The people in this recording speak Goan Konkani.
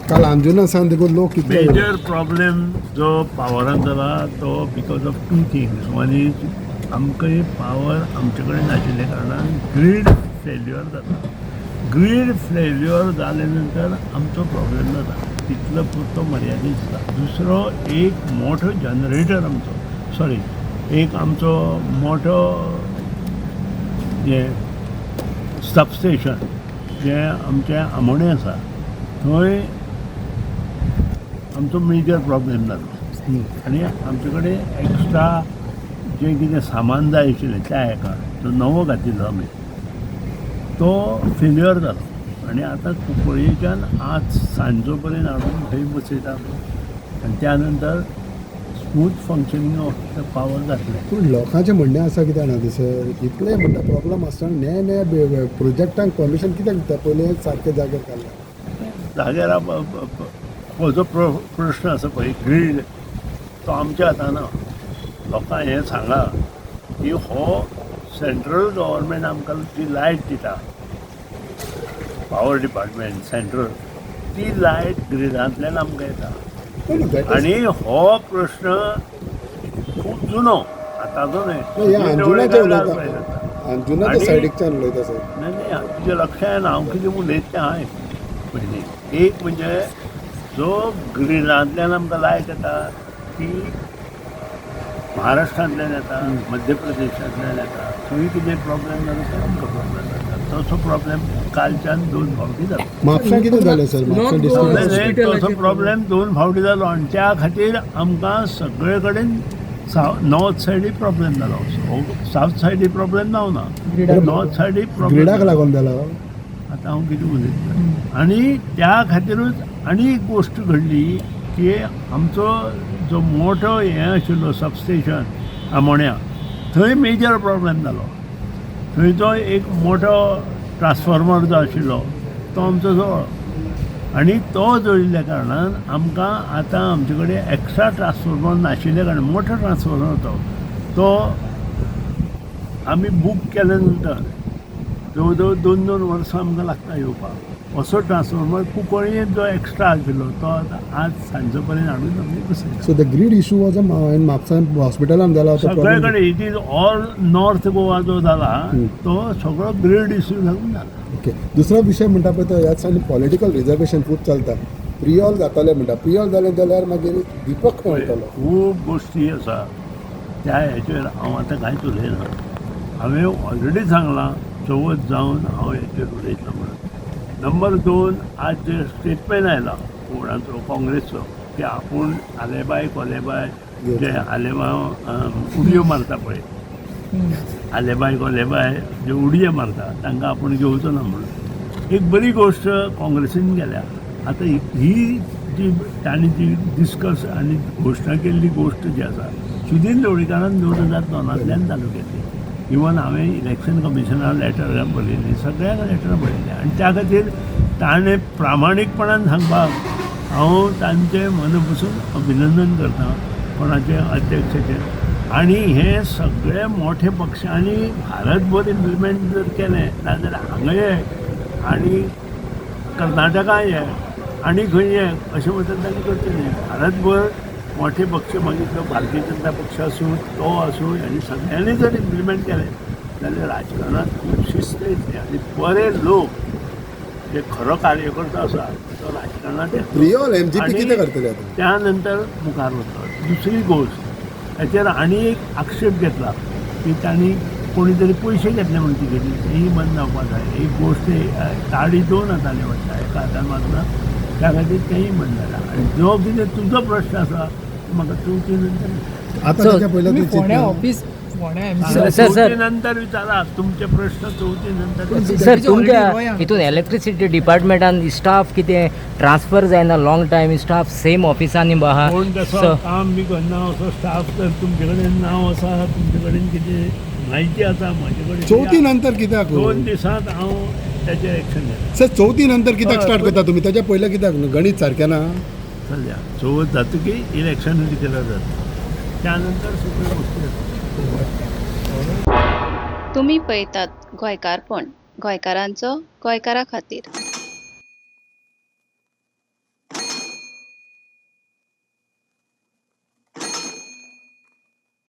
काल अंजुना सावन देखून लोक कितले मेजर प्रॉब्लेम जो पावरान जाला तो because of two things. One is आमकां पावर आमचे कडेन नाशिल्ल्या कारणान ग्रीड फेल्युअर जाता. ग्रीड फेल्युअर जाले नंतर आमचो प्रॉब्लेम जाता तितलो पुरतो मर्यादीत जाता. दुसरो एक मोठो जनरेटर आमचो, सॉरी, एक आमचो मोठो हें सबस्टेशन जें आमचें आमोणें आसा थंय आमचो मेजर प्रॉब्लेम जालो आनी आमचे कडेन एक्स्ट्रा जें कितें सामान जाय आशिल्लें त्या हेका जो नवो घातिल्लो आमी तो फेल्युअर जालो आनी आतां कुंकळयेच्यान आज सांजो पर्यंत हाडून थंय बसयता आनी त्या नंतर smooth functioning of the power जातलें. पूण लोकांचें म्हणणें आसा कितें जाणा सर, इतले म्हणटा प्रॉब्लम आसतना नये नये प्रोजेक्टांक परमिशन कित्याक दिता? पयलीं सारकें जाग्यार काडला. जाग्यार हो जो प्रश्न आसा पळय ग्रीड तो आमच्या हातान ना. लोकांक हें सांगा की हो सेंट्रल गव्हर्मेंट आमकां जी लायट दिता, पावर डिपार्टमेंट सेंट्रल, ती लायट ग्रिडांतल्यान आमकां येता. आनी हो प्रश्न खूब जुनो, आतांचो न्हय. हे अंजुनाचें उलयता, अंजुनाच्या सायडीकच्यान उलयता सर. न्हय न्हय, तुज्या लक्षात येना हांव कितें उलयता तें. हांवें पयलीं एक म्हणजे जो ग्रिडांतल्यान आमकां लायट येता ती महाराष्ट्रांतल्यान येता, मध्य प्रदेशांतल्यान येता. थंय कितें प्रॉब्लेम जालो तर आमकां प्रॉब्लेम जाता. तसो प्रॉब्लेम कालच्यान दोन फावटी जालो. म्हापशां कितें जालें सर? म्हापशां डिस्ट्रिक्ट तसो प्रॉब्लेम दोन फावटी जालो आनी त्या खातीर आमकां सगळे कडेन नॉर्थ सायडूय प्रॉब्लेम जालो, सावथ सायडूय प्रॉब्लेम जावना, नॉर्थ सायडूय प्रॉब्लेम. ग्रिडाक लागून जाला. आतां हांव कितें उलयतलो. आनी त्या खातीरूच आनी एक गोश्ट घडली की आमचो जो मोठो हें आशिल्लो सबस्टेशन आमोण्या थंय मेजर प्रॉब्लेम जालो. थंय तो एक मोठो ट्रान्सफॉर्मर जो आशिल्लो तो आमचो जळ्ळो आनी तो जळिल्ल्या कारणान आमकां आतां आमचे कडेन एक्स्ट्रा ट्रान्सफॉर्मर नाशिल्ल्या कारणान मोठो ट्रान्सफॉर्मर तो तो आमी बूक केल्या नंतर जवळ जवळ 2-2 वर्सां आमकां लागता येवपाक. असो ट्रान्सफॉर्मर कुंकळयेंत जो एक्स्ट्रा आशिल्लो तो आतां आज सांजे पर्यंत हाडून आमी बसयता. So the grid issue was in Mapusa हॉस्पिटलान जाला. सगळे कडेन, it is all North Goa जो जाला तो सगळो ग्रीड इश्यू लागून जाला. ओके, दुसरो विशय म्हणटा पळय तो ह्या दिसांनी पॉलिटिकल रिजर्वेशन खूब चलता. प्रियोल जाताले म्हणटा, प्रियोल जालें जाल्यार मागीर दीपक मेळटलो. खूब गोश्टी आसा त्या हेचेर हांव आतां कांयच उलयना. हांवें ऑलरेडी सांगलां चवथ जावन हांव हेचेर उलयतलो म्हणून. नंबर 2, आज जे स्टेटमेंट आयलां कोणाचो काँग्रेसचो की आपूण आलेबाय कोलेबाय जे आलेबाय उडयो मारता पळय, आलेबाय कोलेबाय जे उडयो मारता तांकां आपूण घेवचो ना म्हणून एक बरी गोश्ट काँग्रेसीन केल्या. आतां ही जी तांणी जी डिस्कस आनी घोशणा केल्ली गोश्ट जी आसा सुदीन ढवळीकारान 2002 चालू केल्ली. इवन हांवें इलेक्शन कमिशनाक लेटर बरयल्ली, सगळ्यांक लेटर बरयल्लें आनी त्या खातीर ताणें प्रामाणीकपणान सांगपाक हांव तांचें मन पसून अभिनंदन करता कोणाचें अध्यक्षाचें. आनी हें सगळे मोठे पक्षांनी भारतभर इम्प्लिमेंट जर केलें नाजाल्यार हांगा ये आनी कर्नाटका ये आनी खंय ये अशें वचून तांणी करचें न्हय. भारतभर मोठे पक्ष मागीर तो भारतीय जनता पक्ष आसूं तो आसूं आनी सगळ्यांनी जर इम्प्लिमेंट केलें जाल्यार राजकारणांत खूब शिस्त येतली आनी बरे लोक जे खरो कार्यकर्तो आसा तो राजकारणांत येतलो. प्रियोल एमजीपी कितें करतले आतां? त्या नंतर मुखार वतलो. दुसरी गोश्ट हेचेर आनी एक आक्षेप घेतला की तांणी कोणी तरी पयशे घेतले म्हणून तिकेटी, तेंय बंद जावपाक जाय. एक गोश्ट ताळी 2 हातांनी वता, एका हातान मारना, त्या खातीर तेंय बंद जालां. आनी जो कितें तुजो प्रश्न आसा म्हाका चवथी नंतर आतां ताच्या पयलीं फोंड्या ऑफिस सर सर नंतर विचारा तुमचे प्रश्न चवथी नंतर. सर तुमच्या हितून इलेक्ट्रिसिटी डिपार्टमेंटान स्टाफ कितें ट्रान्सफर जायना, लाँग टायम स्टाफ सेम ऑफिसांनी आहा. कोण तसो काम बी करना असो स्टाफ तर तुमचे कडेन नांव आसा, तुमचे कडेन कितें म्हायती आसा म्हजे कडेन. चवथी नंतर कित्याक 2 दिसांत हांव ताचेर एक्शन घेता. सर चवथी नंतर कित्याक स्टार्ट करता तुमी? ताच्या पयलें कित्याक गणीत सारकें ना? चलया चवथ जातकीर इलेक्शन डिक्लेर जाता त्यानंतर सगळ्यो गोश्टी जाता. तुमी पळयतात गोंयकारपण, गोंयकारांचो गोंयकारा खातीर.